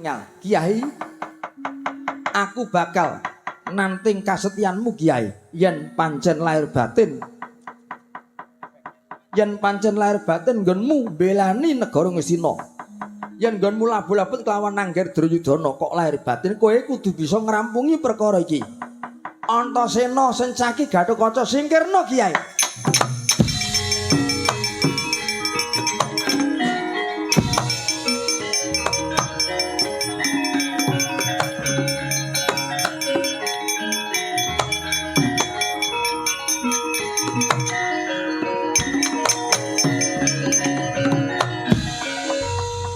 Ngal, Kiai, aku bakal nanting kasetyanmu Kiai yen pancen lahir batin. Yen pancen lahir batin nggonmu mbelani negara Ngastina. Yen nggonmu labuh-labut kelawan Nangger Duryudana kok lahir batin kowe kudu bisa ngrampungi perkara iki. Antasena Sencaki Gatotkaca singkirna Kiai.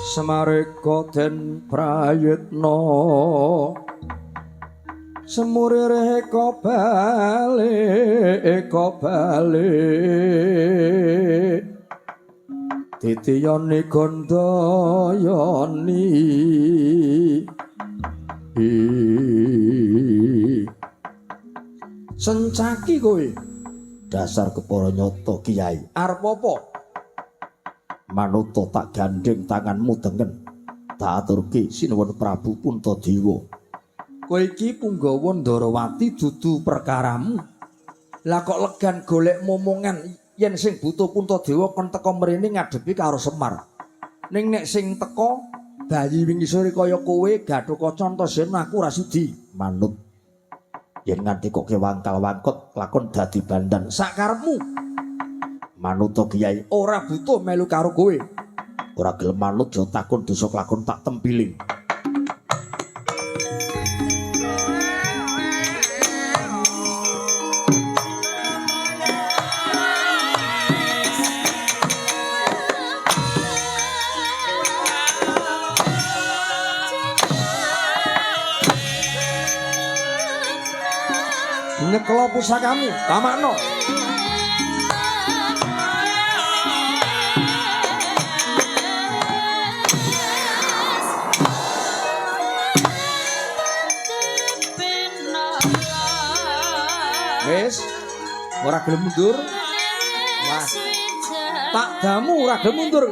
Semareka den prayitna semurire ka balik titiyane gandayani. Sencaki kowe dasar kepara nyata Kiai. Arep apa? Manuta tak gandheng tanganmu tengen. Tak aturke sinuwun Prabu Puntadewa. Kowe iki punggawa Ndarawati dudu perkaramu. Lah kok legan golek momongan yen sing butuh Puntadewa kon teka mrene ngadepi karo Semar. Ning nek sing teka bayi wingi sore kaya kowe Gatotkaca Antasena aku ora sudi manut. Yen nganti kok kewangkal-wangkot lakon dadi bandan sakarepmu. Manuta Kiai ora butuh melu karo kowe. Ora gelem manut ya takon dosa lakon tak tempiling. Nyeklo pusakamu, tamakno. Wis, ora gelem mundur. Wah, tak damu ora gelem mundur.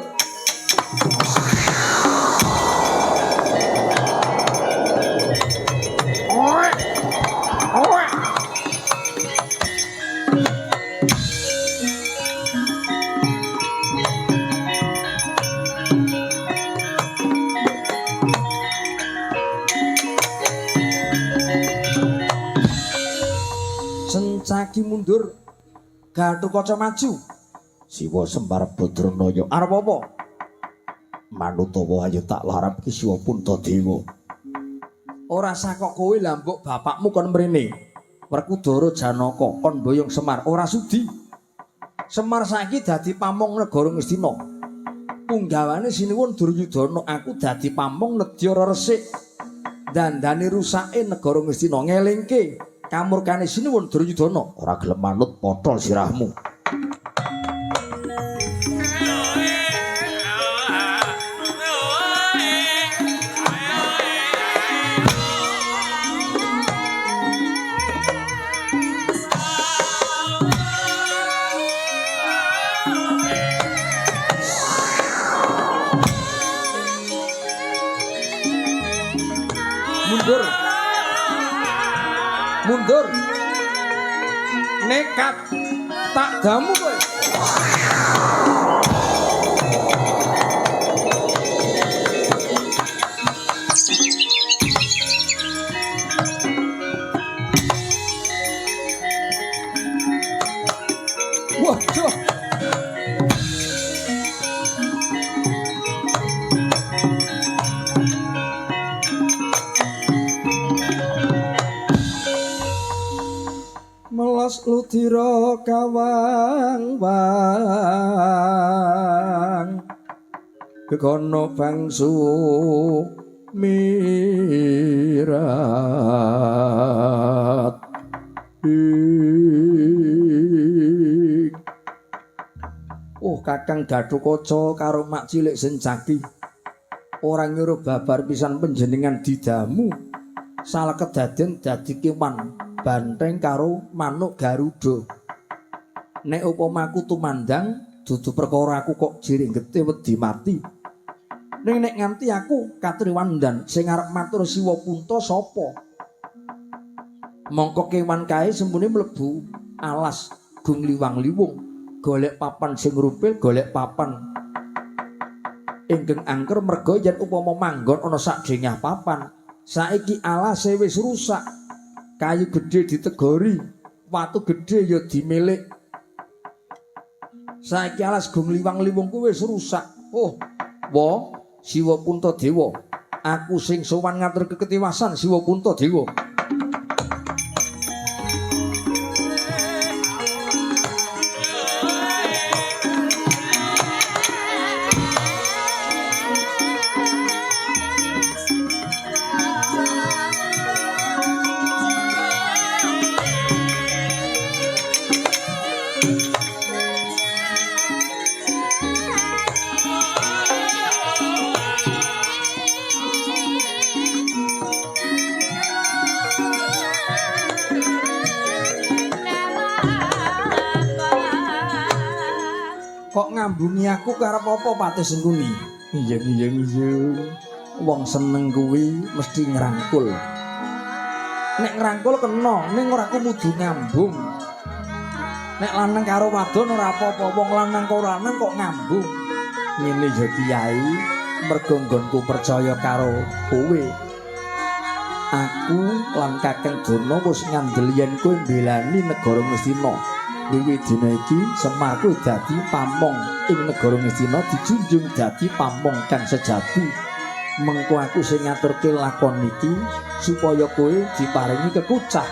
Sencaki mundur, Gatotkaca maju. Siwa Semar Badranaya arep apa? Manutawa ayo tak larap ki Siwa Puntadewa. Ora sah kok kowe lah mbok bapakmu kon mrene. Werkudara Janaka kon boyong Semar ora sudi. Semar saiki dadi pamong negara Ngastina. Punggawane sinuwun Duryudana aku dadi pamong nedya resik. Dandani rusake negara Ngastina ngelingke kamurkane sinuwun Duryudana. Ora gelem manut potol sirahmu. Mundur. Mundur. Nekat tak damu kowe. Waduh. Melas ludira kawang wang gegono bangsu mirat. Oh Kakang Gatotkaca karo mak cilik Sencaki ora ngira babar pisan panjenengan didamu salah kedaden dadi kewan banteng karo manuk Garuda. Nek upama aku tumandang dudu perkara aku kok jiring getih wedi mati. Ning nek nganti aku katriwandan sing arep matur Siwa Punta sapa? Mongko kewan kae sembune mlebu alas gung liwang-liwung, golek papan sing rumpil, golek papan ingkang angker merga yen upama manggon ana sak dengah papan. Saiki alase wis rusak. Kayu gedhe ditegori, watu gedhe ya dimilik. Saiki alas gung liwang-liwung kuwi wis rusak. Oh, wa Siwa Punta Dewa, aku sing sowan ngatur keketiwasan Siwa Punta Dewa. Kok ngambungi aku karep apa Patih Sengkuni? Iya iya iya. Wong seneng kuwi mesti ngrangkul. Nek ngrangkul kena, ning ora kumudu ngambung. Nek lanang karo wadon ora apa-apa, wong lanang karo lanang kok ngambung. Ngene ya Kiai, mergo nggonku percaya karo kowe. Aku lan Kakang Durna wis ngandel yen kowe mbelani negara Ngastina. Wiwit dina iki Semar kuwi dadi pamong ing negara Ngastina, dijunjung dadi pamong kang sejati. Mengko aku sing ngaturke lakon iki supaya kowe diparingi kekucah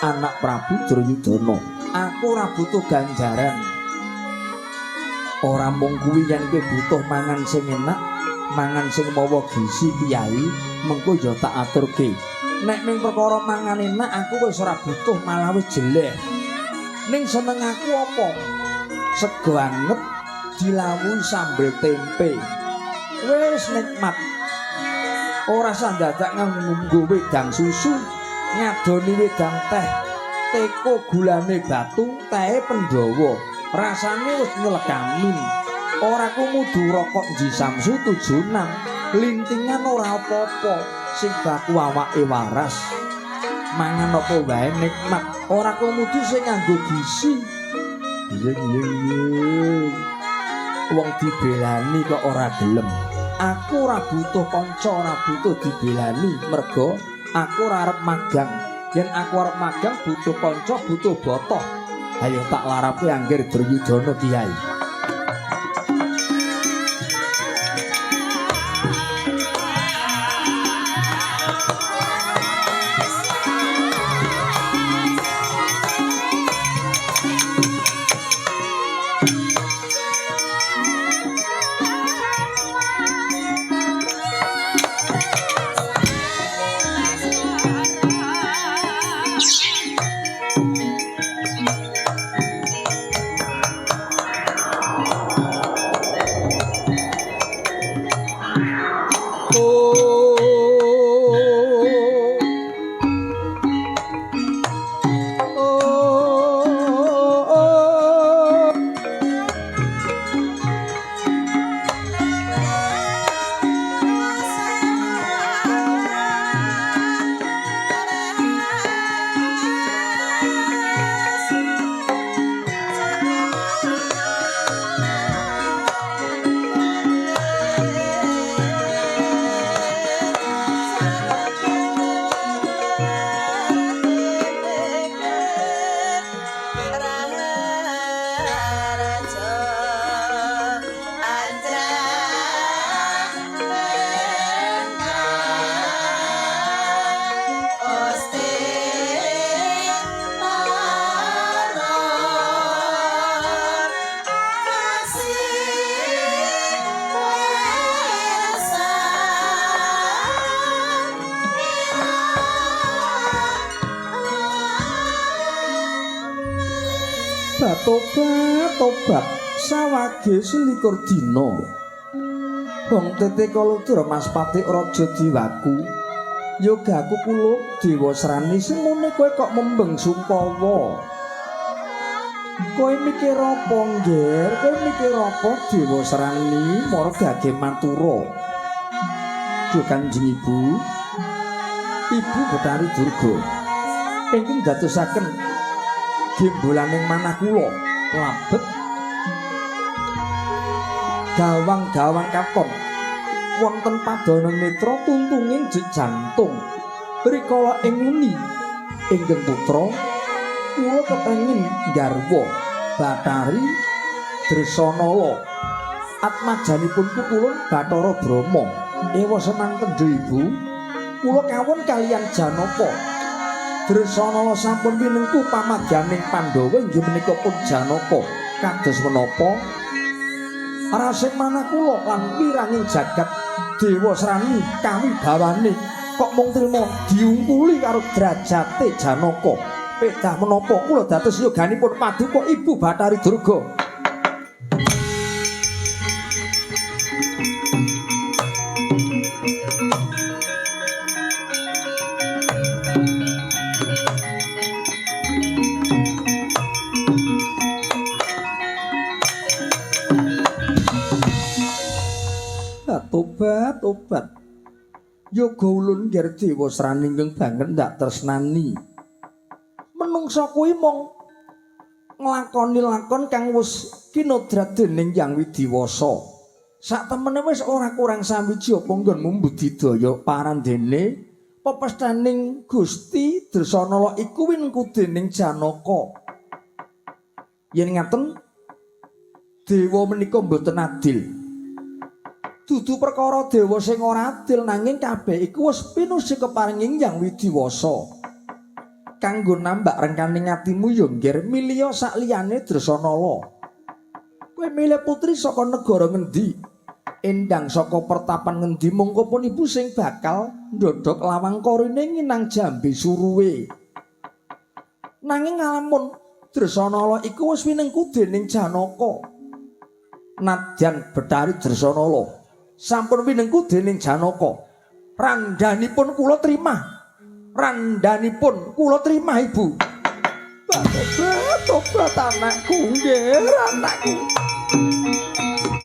anak Prabu Duryudana. Aku ora butuh ganjaran. Ora mung kuwi, yen kowe butuh mangan sing enak, mangan sing mawa gizi Kiai, mengko ya tak aturke. Nek ming perkara mangan enak aku wis ora butuh, malah wis jeleh. Ning seneng aku apa? Sego anget dilawuhi sambel tempe. Wis nikmat. Ora usah dadak nganggo wedang susu, ngadoni wedang teh. Teko gulane batu, tehe Pandhawa. Rasane wis nylekamin. Ora kumudu rokok Nji Samsu 76, lintingan ora apa-apa, sing baku awake waras. Mangan apa wae nikmat, ora kumudu sing nganggo gizi. Iya iya iya. Wong dibelani kok ora gelem. Aku ora butuh kanca, ora butuh dibelani, mergo aku ora arep magang. Yen aku arep magang butuh kanca, butuh botoh. Ayo tak larape angger Duryudana Kiai. Tobat tobat sawage 21 dina. Bong tete kaludra Mas Patih Raja Diwaku. Yogaku kulup Dewa Srani semune kowe kok membeng sumpawa. Kowe mikir apa, Ngger? Kowe mikir apa Dewa Srani mara gage matura? Duh Kanjeng Ibu, Ibu Bathari Durga ingkang dadosaken gembolaning manah kula labet gawang-gawang katon wonten padana netra tuntunging jejantung rikala ing nguni ingkang putra kula kepengin garwa Bathari Dresanala atmajanipun pupulun Bathara Brahma. Ewa semanten Ibu, kula kawon kaliyan Janaka. Dresanala sampun winengku pamadyaning Pandhawa inggih menika pun Janaka. Kados menapa rasing manah kula lan wiranging jagat Dewa Srani kawibawane kok mung trima diungkuli karo derajate Janaka. Pedah menapa kula dados yoganipun paduka Ibu Bathari Durga. Tobat, tobat. Yoga ulun ngger Dewa Srani ingkang banget ndak tresnani. Menungsa kuwi mung nglakoni lakon kang wis kinodrat dening Hyang Widiwasa. Sak temene wis ora kurang sawiji apa nggonmu mbudidaya parandene pepesthening Gusti Dresanala iku winengku dening Janaka. Yen ngaten dewa menika mboten adil. Dudu perkara dewa sing ora adil nanging kabeh iku wis pinuji keparinging Hyang Widiwasa. Kanggo nambak rengkaning atimu ya ngger milih sak liyane Dresanala. Kowe milih putri saka negara ngendi? Endang saka pertapan ngendi mongko pun ibu sing bakal ndodhok lawang korine nginang jambe suruwe. Nanging ngalamun Dresanala iku wis winengku dening Janaka. Nadyan Bathari Dresanala sampun winengku dening Janaka. Randhanipun kula terima. Randhanipun kula terima Ibu. Tobat, tobat anakku, nggih, anakku.